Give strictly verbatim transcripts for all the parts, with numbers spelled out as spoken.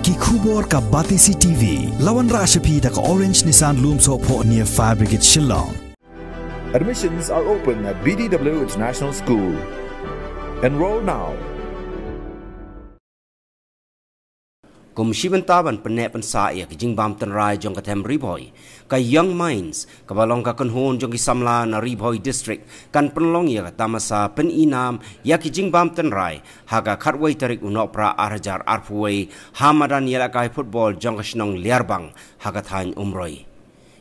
Ki khubor ka Batesi T V. La wanrah sha phi da ka Orange Nissan Lumsohphoh near Fire Brigade Shillong. Admissions are open at B D W International School. Enroll now. Kum shi bynta ban pynneh pynsah ïa ki jingbam tynrai jong ka them Ri Bhoi, ka Young Minds, kaba long ka kynhun jong ki samla na Ri Bhoi District, kan pynlong ïa ka tamasa pynïnam ïa ki jingbam tynrai ha ka khatwei tarik u Nohprah ar hajar arphew wei ha madan ïalehkai football jong ka shnong Liarbang ha ka thaiñ Umroi.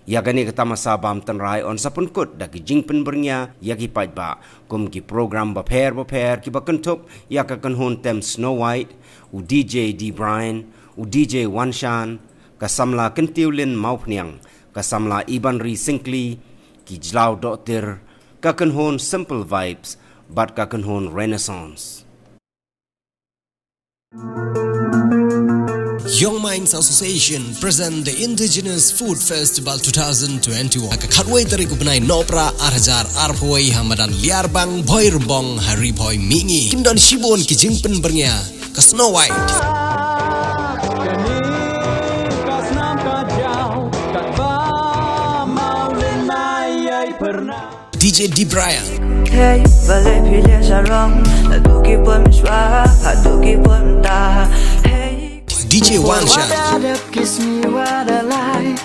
Ïa kane ka tamasa bam tynrai yn sa pynkut da ki jingpynbyrngia ïa ki paidbah kum ki program bapher bapher kiba kynthup ïa ka kynhun tem Snow White, u D J D Brian, u D J Wanshan, ka samla Kyntiewlin Mawphniang, ka samla Ibanri Syngkli, ki jlaw dohtir, ka kynhun Simple Vibes bad ka kynhun Renaissance. Young Minds Association present the Indigenous Food Festival two thousand twenty-one. Ka khatwei tarik u bnai Nohprah ar hajar arphew wei ha madan Liarbang, Bhoirymbong ha Ri Bhoi Mihngi. Kin don shibun ki jingpynbyrngia, ka Snow White, D J D Brian, Hey, balei phi leh sarong? Haduh ki pun mishwa, haduh ki pun ta. Hey, D J Wanshan, Wada dep kisni wada lai.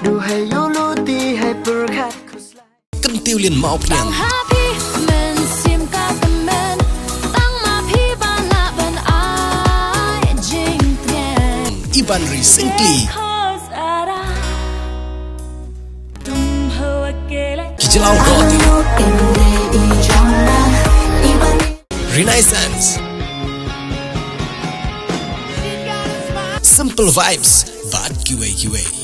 Duhai yulu ti hai pyrkhat kuslai. Kyntiewlin Mawphniang, Happy men sim ka temen. Tang ma phi ban lah ban ai jingtngen. Ibanri Syngkli, Cause ara. Ki jlaw dohtir, Renaissance, Simple Vibes bad kiwei kiwei.